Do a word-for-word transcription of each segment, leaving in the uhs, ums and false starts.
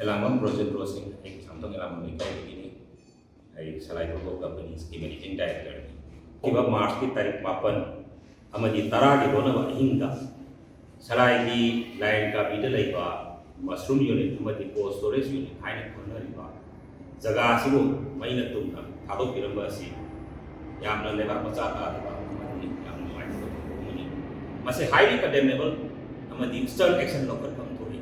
ꯑꯦꯂꯥꯡꯕꯝ ꯕ꯭ꯔꯣꯖꯦꯟꯗ꯭ꯔꯣ ꯁꯤꯡ, ꯑꯩ ꯀꯩꯁꯥꯝꯊꯣꯡ ꯑꯦꯂꯥꯡꯕꯝ ꯂꯩꯀꯥꯏꯗꯒꯤꯅꯤ꯫ ꯑꯩ ꯁꯂꯥꯏ ꯒ꯭ꯔꯨꯞ ꯑꯣꯐ ꯀꯝꯄꯅꯤꯁꯀꯤ ꯃꯦꯅꯦꯖꯤꯡ ꯗꯥꯏꯔꯦꯛꯇꯔꯅꯤ꯫ ꯍꯧꯈꯤꯕ ꯃꯥꯔꯆꯀꯤ ꯇꯥꯔꯤꯛ ꯃꯥꯄꯟ ꯑꯃꯗꯤ ꯇꯔꯥꯒꯤ ꯂꯣꯟꯅꯕ ꯑꯍꯤꯡꯗ ꯁꯂꯥꯏꯒꯤ ꯂꯥꯏꯌꯦꯡ ꯀꯥꯕꯤꯗ ꯂꯩꯕ ꯃꯁꯔꯨꯝ ꯌꯨꯅꯤꯠ ꯑꯃꯗꯤ ꯀꯣꯜ ꯁ꯭ꯇꯣꯔꯦꯖ ꯌꯨꯅꯤꯠ ꯍꯥꯏꯅ ꯈꯪꯅꯔꯤꯕ ꯖꯒꯥ ꯑꯁꯤꯕꯨ ꯃꯩꯅ ꯇꯨꯝꯅ ꯊꯥꯗꯣꯛꯄꯤꯔꯝꯕ ꯑꯁꯤ ꯌꯥꯝꯅ ꯂꯩꯕꯥꯛ ꯃꯆꯥ ꯇꯥꯗꯕ ꯑꯃꯗꯤ ꯌꯥꯝꯅ ꯅꯨꯡꯉꯥꯏꯇꯕ ꯊꯧꯗꯣꯛ ꯑꯃꯅꯤ꯫ ꯃꯁꯤ highly condemnable ꯑꯃꯗꯤ stern action ꯂꯧꯈꯠꯐꯝ ꯊꯣꯛꯏ꯫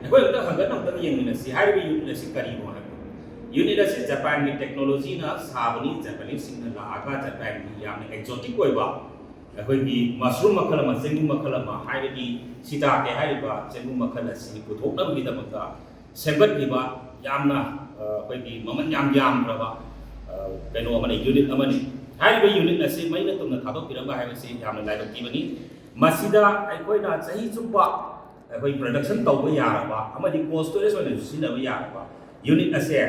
ꯑꯩꯈꯣꯏ ꯑꯃꯨꯛꯇ ꯍꯪꯒꯠ ꯑꯃꯨꯛꯇ ꯌꯦꯡꯃꯤꯟꯅꯁꯤ, ꯍꯥꯏꯔꯤꯕ ꯌꯨꯅꯤꯠ ꯑꯁꯤ ꯀꯔꯤꯅꯣ ꯍꯥꯏꯕꯗꯣ꯫ ꯌꯨꯅꯤꯠ ꯑꯁꯤ ꯖꯄꯥꯟꯒꯤ ꯇꯦꯛꯅꯣꯂꯣꯖꯤꯅ ꯁꯥꯕꯅꯤ꯫ ꯖꯄꯥꯅꯤꯁꯁꯤꯡꯅ ꯂꯥꯛꯑꯒ ꯖꯄꯥꯟꯒꯤ ꯌꯥꯝꯅ ꯑꯦꯛꯖꯣꯇꯤꯛ ꯑꯣꯏꯕ ꯑꯩꯈꯣꯏꯒꯤ ꯃꯁꯔꯨꯝ ꯃꯈꯜ ꯑꯃ, ꯆꯦꯡꯒꯨꯝ ꯃꯈꯜ ꯑꯃ, ꯍꯥꯏꯕꯗꯤ ꯁꯤꯇꯥꯀꯦ ꯍꯥꯏꯔꯤꯕ ꯆꯦꯡꯒꯨꯝ ꯃꯈꯜ ꯑꯁꯤ ꯄꯨꯊꯣꯛꯅꯕꯒꯤꯗꯃꯛꯇ ꯁꯦꯝꯒꯠꯂꯤꯕ ꯌꯥꯝꯅ, ꯑ, ꯑꯩꯈꯣꯏꯒꯤ ꯃꯃꯜ ꯌꯥꯝ ꯌꯥꯝꯈ꯭ꯔꯕ, ꯑ, ꯀꯩꯅꯣ ꯑꯃꯅꯤ, ꯌꯨꯅꯤꯠ ꯑꯃꯅꯤ꯫ ꯍꯥꯏꯔꯤꯕ ꯌꯨꯅꯤꯠ ꯑꯁꯤ ꯃꯩꯅ ꯇꯨꯝꯅ ꯊꯥꯗꯣꯛꯄꯤꯔꯝꯕ ꯍꯥꯏꯕꯁꯤ ꯌꯥꯝꯅ ꯂꯥꯏꯕꯛ ꯊꯤꯕꯅꯤ꯫ ꯃꯁꯤꯗ ꯑꯩꯈꯣꯏꯅ ꯆꯍꯤ ꯆꯨꯞꯄ ꯑꯩꯈꯣꯏ ꯄ꯭ꯔꯗꯛꯁꯟ ꯇꯧꯕ ꯌꯥꯔꯕ ꯑꯃꯗꯤ ꯀꯣꯜ ꯁ꯭ꯇꯣꯔꯦꯖ ꯑꯣꯏꯅꯁꯨ ꯁꯤꯖꯤꯟꯅꯕ ꯌꯥꯔꯕ ꯌꯨꯅꯤꯠ ꯑꯁꯦ,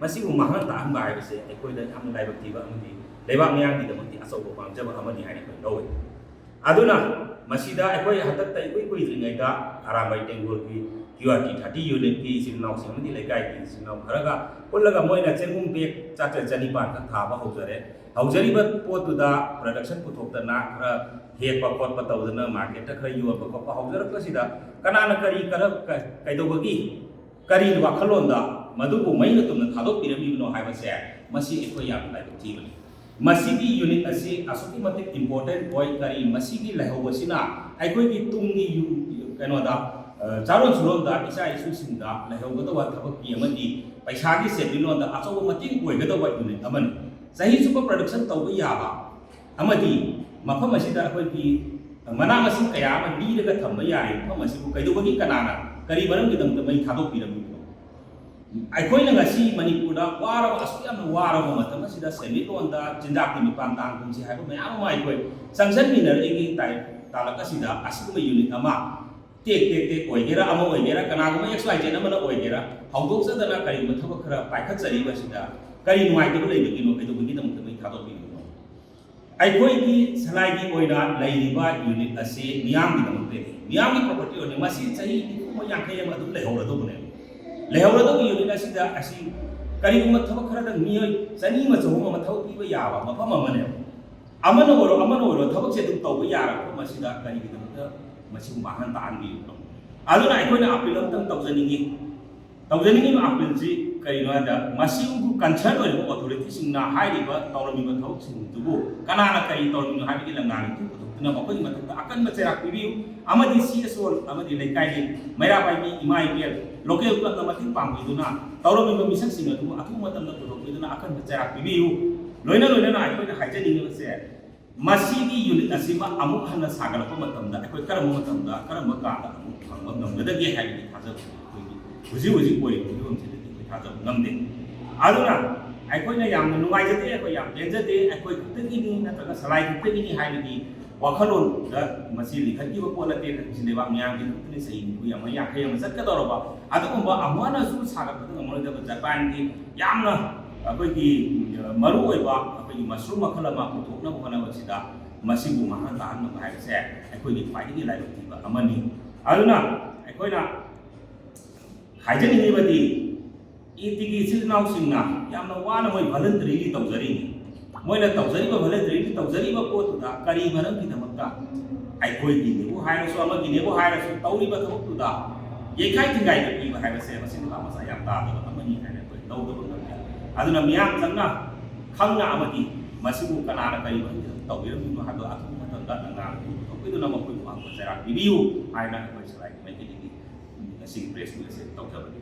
ꯃꯁꯤꯕꯨ ꯃꯥꯡꯍꯟ ꯇꯥꯛꯍꯟꯕ ꯍꯥꯏꯕꯁꯦ ꯑꯩꯈꯣꯏꯗ ꯌꯥꯝꯅ ꯂꯥꯏꯕꯛ ꯊꯤꯕ ꯑꯃꯗꯤ ꯂꯩꯕꯥꯛ ꯃꯤꯌꯥꯝꯒꯤꯗꯃꯛꯇꯤ ꯑꯆꯧꯕ ꯃꯥꯡꯖꯕ ꯑꯃꯅꯤ ꯍꯥꯏꯅ ꯑꯩꯈꯣꯏ ꯂꯧꯏ꯫ ꯑꯗꯨꯅ ꯃꯁꯤꯗ ꯑꯩꯈꯣꯏ ꯍꯟꯗꯛꯇ ꯏꯀꯨꯏ ꯀꯨꯏꯗ꯭ꯔꯤꯉꯩꯗ ꯑꯔꯥꯝꯕꯥꯏ ꯇꯦꯡꯒꯣꯜꯒꯤ ꯀ꯭ꯌꯨ ꯑꯥꯔ ꯇꯤ ꯊꯥꯔꯇꯤ ꯌꯨꯅꯤꯠꯀꯤ ꯏꯆꯤꯜ ꯏꯅꯥꯎꯁꯤꯡ ꯑꯃꯗꯤ ꯂꯩꯀꯥꯏꯒꯤ ꯏꯆꯤꯜ ꯏꯅꯥꯎ ꯈꯔꯒ ꯄꯨꯜꯂꯒ ꯃꯣꯏꯅ ꯆꯦꯡꯒꯨꯝ ꯕꯦꯒ ꯆꯥꯇ꯭ꯔꯦꯠ ꯆꯅꯤꯄꯥꯟ ꯈꯛ ꯊꯥꯕ ꯍꯧꯖꯔꯦ꯫ ꯍꯧꯖꯔꯤꯕ ꯄꯣꯠꯇꯨꯗ ꯄ꯭ꯔꯗꯛꯁꯟ ꯄꯨꯊꯣꯛꯇꯅ ꯈꯔ ꯍꯦꯛꯄ ꯈꯣꯠꯄ ꯇꯧꯗꯅ ꯃꯥꯔꯀꯦꯠꯇ ꯈꯔ ꯌꯣꯟꯕ ꯈꯣꯠꯄ ꯍꯧꯖꯔꯛꯄꯁꯤꯗ ꯀꯅꯥꯅ ꯀꯔꯤ ꯀꯔ-, ꯀ-, ꯀꯩꯗꯧꯕꯒꯤ ꯀꯔꯤ ꯋꯥꯈꯜꯂꯣꯟꯗ ꯃꯗꯨꯕꯨ ꯃꯩꯅ ꯇꯨꯝꯅ ꯊꯥꯗꯣꯛꯄꯤꯔꯝꯃꯤꯕꯅꯣ ꯍꯥꯏꯕꯁꯦ, ꯃꯁꯤ ꯑꯩꯈꯣꯏ ꯌꯥꯝꯅ ꯂꯥꯏꯕꯛ ꯊꯤꯕꯅꯤ꯫ ꯃꯁꯤꯒꯤ ꯌꯨꯅꯤꯠ ꯑꯁꯤ ꯑꯁꯨꯛꯀꯤ ꯃꯇꯤꯛ ꯏꯝꯄꯣꯔꯇꯦꯟ ꯑꯣꯏ꯫ ꯀꯔꯤ ꯃꯁꯤꯒꯤ ꯂꯩꯍꯧꯕꯁꯤꯅ ꯑꯩꯈꯣꯏꯒꯤ ꯇꯨꯡꯒꯤ ꯌꯨꯝ, ꯀꯩꯅꯣꯗ, ꯑ, ꯆꯥꯔꯣꯟ ꯁꯨꯔꯣꯟꯗ, ꯏꯆꯥ ꯏꯁꯨꯁꯤꯡꯗ ꯂꯩꯍꯧꯒꯗꯧꯕ ꯊꯕꯛꯀꯤ ꯑꯃꯗꯤ ꯄꯩꯁꯥꯒꯤ ꯁꯦꯟꯃꯤꯠꯂꯣꯟꯗ ꯑꯆꯧꯕ ꯃꯇꯦꯡ ꯑꯣꯏꯒꯗꯧꯕ ꯌꯨꯅꯤꯠ ꯑꯃꯅꯤ꯫ ꯆꯍꯤ ꯆꯨꯞꯄ ꯄ꯭ꯔꯗꯛꯁꯟ ꯇꯧꯕ ꯌꯥꯕ ꯑꯃꯗꯤ ꯃꯐꯝ ꯑꯁꯤꯗ ꯑꯩꯈꯣꯏꯒꯤ ꯃꯅꯥ ꯃꯁꯤꯡ ꯀꯌꯥ ꯑꯃ ꯂꯤꯔꯒ ꯊꯝꯕ ꯌꯥꯔꯤꯕ ꯃꯐꯝ ꯑꯁꯤꯕꯨ ꯀꯩꯗꯧꯕꯒꯤ, ꯀꯅꯥꯅ, ꯀꯔꯤ ꯃꯔꯝꯒꯤꯗꯃꯛꯇ ꯃꯩ ꯊꯥꯗꯣꯛꯄꯤꯔꯝꯃꯤꯕꯅꯣ? ꯑꯩꯈꯣꯏꯅ ꯉꯁꯤ ꯃꯅꯤꯄꯨꯔꯗ ꯋꯥꯔꯕ, ꯑꯁꯨꯛ ꯌꯥꯝꯅ ꯋꯥꯔꯕ ꯃꯇꯝ ꯑꯁꯤꯗ ꯁꯦꯟꯃꯤꯠꯂꯣꯟꯗ ꯆꯤꯟꯖꯥꯛꯀꯤ ꯃꯤꯄꯥꯟ ꯇꯥꯡ ꯀꯨꯟꯁꯤ ꯍꯥꯏꯕ ꯃꯌꯥꯝ ꯑꯃ ꯑꯩꯈꯣꯏ ꯆꯪꯁꯤꯟꯃꯤꯟꯅꯔꯛꯏꯒꯤ ꯇꯥꯏ-, ꯇꯥꯂꯛ ꯑꯁꯤꯗ ꯑꯁꯤꯒꯨꯝꯕ ꯌꯨꯅꯤꯠ ꯑꯃ ꯇꯦꯛ ꯇꯦꯛ ꯇꯦꯛ ꯑꯣꯏꯒꯦꯔꯥ, ꯑꯃ ꯑꯣꯏꯒꯦꯔꯥ, ꯀꯅꯥꯒꯨꯝꯕ ꯑꯦꯛꯁ ꯋꯥꯏ ꯖꯦꯠ ꯑꯃꯅ ꯑꯣꯏꯒꯦꯔꯥ, ꯍꯧꯗꯣꯛꯆꯗꯅ ꯀꯔꯤꯒꯨꯝꯕ ꯊꯕꯛ ꯈꯔ ꯄꯥꯏꯈꯠꯆꯔꯤꯕ ꯑꯁꯤꯗ ꯀꯔꯤ ꯅꯨꯡꯉꯥꯏꯇꯕ ꯂꯩꯕꯒꯤꯅꯣ, ꯀꯩꯗꯧꯕꯒꯤꯗꯃꯛꯇ ꯃꯩ ꯊꯥꯗꯣꯛꯄꯤꯔꯤꯕꯅꯣ? ꯑꯩꯈꯣꯏꯒꯤ ꯁꯂꯥꯏꯒꯤ ꯑꯣꯏꯅ ꯂꯩꯔꯤꯕ ꯌꯨꯅꯤꯠ ꯑꯁꯤ ꯃꯤꯌꯥꯝꯒꯤꯗꯃꯛꯇꯅꯤ, ꯃꯤꯌꯥꯝꯒꯤ ꯄ꯭ꯔꯣꯄꯔꯇꯤ ꯑꯣꯏꯅꯤ꯫ ꯃꯁꯤ ꯆꯍꯤ ꯅꯤꯐꯨ ꯑꯃ, ꯌꯥꯡꯈꯩ ꯑꯃ ꯑꯗꯨꯝ ꯂꯩꯍꯧꯔꯗꯧꯕꯅꯦ꯫ ꯂꯩꯍꯧꯔꯗꯧꯕ ꯌꯨꯅꯤꯠ ꯑꯁꯤꯗ ꯑꯁꯤ ꯀꯔꯤꯒꯨꯝꯕ ꯊꯕꯛ ꯈꯔꯗ ꯃꯤꯑꯣꯏ ꯆꯅꯤ ꯑꯃ ꯆꯍꯨꯝ ꯑꯃ ꯊꯕꯛ ꯄꯤꯕ ꯌꯥꯕ ꯃꯐꯝ ꯑꯃꯅꯦꯕ꯫ ꯑꯃꯅ ꯑꯣꯏꯔꯣ, ꯑꯃꯅ ꯑꯣꯏꯔꯣ, ꯊꯕꯛꯁꯦ ꯑꯗꯨꯝ ꯇꯧꯕ ꯌꯥꯔꯕ ꯃꯐꯝ ꯑꯁꯤꯗ ꯀꯔꯤꯒꯤꯗꯃꯛꯇ ꯃꯁꯤꯕꯨ ꯃꯥꯡꯍꯟ ꯇꯥꯍꯟꯕꯤꯔꯤꯕꯅꯣ? ꯑꯗꯨꯅ ꯑꯩꯈꯣꯏꯅ ꯑꯄꯤꯜ ꯑꯃꯇꯪ ꯇꯧꯖꯅꯤꯡꯉꯤ꯫ ꯇꯧꯖꯅꯤꯡꯉꯤꯕ ꯑꯄꯤꯜꯁꯤ ꯀꯔꯤꯅꯣ ꯍꯥꯏꯗ, ꯃꯁꯤꯒꯨꯝꯕ ꯀꯟꯁꯔꯟ ꯑꯣꯏꯔꯤꯕ ꯑꯣꯊꯣꯔꯤꯇꯤꯁꯤꯡꯅ ꯍꯥꯏꯔꯤꯕ ꯇꯧꯔꯝꯃꯤꯕ ꯊꯕꯛꯁꯤꯡꯗꯨꯕꯨ ꯀꯅꯥꯅ ꯀꯔꯤ ꯇꯧꯔꯝꯃꯤꯅꯣ ꯍꯥꯏꯕꯒꯤ ꯂꯪꯂꯥꯟ ꯑꯗꯨ ꯄꯨꯊꯣꯛꯇꯨꯅ ꯃꯈꯣꯏꯒꯤ ꯃꯊꯛꯇ ꯑꯀꯟꯕ ꯆꯩꯔꯥꯛ ꯄꯤꯕꯤꯌꯨ꯫ ꯑꯃꯗꯤ ꯁꯤ ꯑꯦꯁ ꯑꯣ ꯑꯃꯗꯤ ꯂꯩꯀꯥꯏꯒꯤ ꯃꯩꯔꯥ ꯄꯥꯏꯕꯤ, ꯏꯃꯥ ꯏꯕꯦꯜ, ꯂꯣꯀꯦꯜ ꯀ꯭ꯂꯕꯅ ꯃꯇꯦꯡ ꯄꯥꯡꯕꯤꯗꯨꯅ ꯇꯧꯔꯝꯃꯤꯕ ꯃꯤꯁꯛꯁꯤꯡ ꯑꯗꯨꯕꯨ ꯑꯊꯨꯕ ꯃꯇꯝꯗ ꯄꯨꯊꯣꯛꯄꯤꯗꯨꯅ ꯑꯀꯟꯕ ꯆꯩꯔꯥꯛ ꯄꯤꯕꯤꯌꯨ꯫ ꯂꯣꯏꯅ ꯂꯣꯏꯅꯅ ꯑꯩꯈꯣꯏꯅ ꯍꯥꯏꯖꯅꯤꯡꯉꯤꯕꯁꯦ, ꯃꯁꯤꯒꯤ ꯌꯨꯅꯤꯠ ꯑꯁꯤꯃ ꯑꯃꯨꯛ ꯍꯟꯅ ꯁꯥꯒꯠꯂꯛꯄ ꯃꯇꯝꯗ ꯑꯩꯈꯣꯏ ꯀꯔꯝꯕ ꯃꯇꯝꯗ, ꯀꯔꯝꯕ ꯀꯥꯟꯗ ꯑꯃꯨꯛ ꯐꯪꯕ ꯉꯝꯒꯗꯒꯦ ꯍꯥꯏꯕꯒꯤ ꯊꯥꯖꯕ ꯑꯩꯈꯣꯏꯒꯤ ꯍꯧꯖꯤꯛ ꯍꯧꯖꯤꯛ ꯑꯣꯏꯔꯤꯕ ꯐꯤꯕꯝꯁꯤꯗꯗꯤ ꯑꯩꯈꯣꯏ ꯊꯥꯖꯕ ꯉꯝꯗꯦ꯫ ꯑꯗꯨꯅ ꯑꯩꯈꯣꯏꯅ ꯌꯥꯝꯅ ꯅꯨꯡꯉꯥꯏꯖꯗꯦ, ꯑꯩꯈꯣꯏ ꯌꯥꯝ ꯄꯦꯟꯖꯗꯦ, ꯑꯩꯈꯣꯏ ꯈꯛꯇꯒꯤꯅꯤ ꯅꯠꯇ꯭ꯔꯒ ꯁꯂꯥꯏ ꯈꯛꯇꯒꯤꯅꯤ ꯍꯥꯏꯕꯒꯤ ꯋꯥꯈꯜꯂꯣꯟꯗ ꯃꯁꯤ ꯂꯤꯡꯈꯠꯈꯤꯕ ꯄꯣꯠ ꯅꯠꯇꯦ꯫ ꯃꯁꯤ ꯂꯩꯕꯥꯛ ꯃꯤꯌꯥꯝꯒꯤ ꯈꯛꯇꯅꯤ꯫ ꯆꯍꯤ ꯅꯤꯐꯨ ꯌꯥꯡꯈꯩ ꯑꯃ ꯆꯠꯀꯗꯧꯔꯕ ꯑꯗꯨꯒꯨꯝꯕ ꯑꯃꯨꯛ ꯍꯟꯅꯁꯨ ꯁꯥꯒꯠꯄꯗ ꯉꯝꯃꯔꯣꯏꯗꯕ ꯖꯄꯥꯟꯒꯤ ꯌꯥꯝꯅ ꯑꯩꯈꯣꯏꯒꯤ ꯃꯔꯨꯑꯣꯏꯕ ꯑꯩꯈꯣꯏꯒꯤ ꯃꯁꯔꯨꯝ ꯃꯈꯜ ꯑꯃ ꯄꯨꯊꯣꯛꯅꯕ ꯍꯣꯠꯅꯕꯁꯤꯗ ꯃꯁꯤꯕꯨ ꯃꯥꯡꯍꯟ ꯇꯥꯍꯟꯕ ꯍꯥꯏꯕꯁꯦ ꯑꯩꯈꯣꯏꯒꯤ ꯈ꯭ꯋꯥꯏꯗꯒꯤ ꯂꯥꯏꯕꯛ ꯊꯤꯕ ꯑꯃꯅꯤ꯫ ꯑꯗꯨꯅ ꯑꯩꯈꯣꯏꯅ ꯍꯥꯏꯖꯅꯤꯡꯉꯤꯕꯗꯤ, ꯏ ꯇꯤꯒꯤ ꯏꯆꯤꯜ ꯏꯅꯥꯎꯁꯤꯡꯅ ꯌꯥꯝꯅ ꯋꯥꯅ ꯃꯣꯏ ꯚꯣꯂꯟꯇꯔꯤꯒꯤ ꯇꯧꯖꯔꯤꯅꯤ꯫ ꯃꯣꯏꯅ ꯇꯧꯖꯔꯤꯕ ꯚꯣꯂꯟꯇꯔꯤꯒꯤ ꯇꯧꯖꯔꯤꯕ ꯄꯣꯠꯇꯨꯗ ꯀꯔꯤ ꯃꯔꯝꯒꯤꯗꯃꯛꯇ ꯑꯩꯈꯣꯏꯒꯤꯅꯦꯕꯨ ꯍꯥꯏꯔꯁꯨ, ꯑꯃꯒꯤꯅꯦꯕꯨ ꯍꯥꯏꯔꯁꯨ, ꯇꯧꯔꯤꯕ ꯊꯕꯛꯇꯨꯗ ꯌꯩꯈꯥꯏ ꯊꯤꯡꯒꯥꯏꯕ ꯄꯤꯕ ꯍꯥꯏꯕꯁꯦ ꯃꯁꯤ ꯅꯨꯄꯥ ꯃꯆꯥ ꯌꯥꯝ ꯇꯥꯗꯕ ꯑꯃꯅꯤ ꯍꯥꯏꯅ ꯑꯩꯈꯣꯏ ꯂꯧꯗꯕ ꯉꯝꯗꯦ꯫ ꯑꯗꯨꯅ ꯃꯤꯌꯥꯝ ꯆꯪꯅ ꯈꯪꯅ ꯑꯃꯗꯤ ꯃꯁꯤꯕꯨ ꯀꯅꯥꯅ ꯀꯔꯤ ꯃꯔꯝꯒꯤꯗꯃꯛꯇ ꯇꯧꯕꯤꯔꯝꯃꯤꯕꯅꯣ ꯍꯥꯏꯕꯗꯨ ꯑꯊꯨꯕ ꯃꯇꯝꯗ ꯂꯪꯂꯥꯟ ꯑꯗꯨ ꯄꯨꯊꯣꯛꯄꯤꯗꯨꯅ ꯃꯈꯣꯏꯕꯨ ꯑꯐꯕ ꯆꯩꯔꯥꯛ ꯄꯤꯕꯤꯌꯨ ꯍꯥꯏꯅ ꯑꯩꯈꯣꯏ ꯁꯂꯥꯏꯒꯤ ꯃꯥꯏꯀꯩꯗꯒꯤ ꯉꯁꯤꯒꯤ ꯄ꯭ꯔꯦꯁ ꯃꯤꯠ ꯑꯁꯤ ꯇꯧꯖꯕꯅꯤ꯫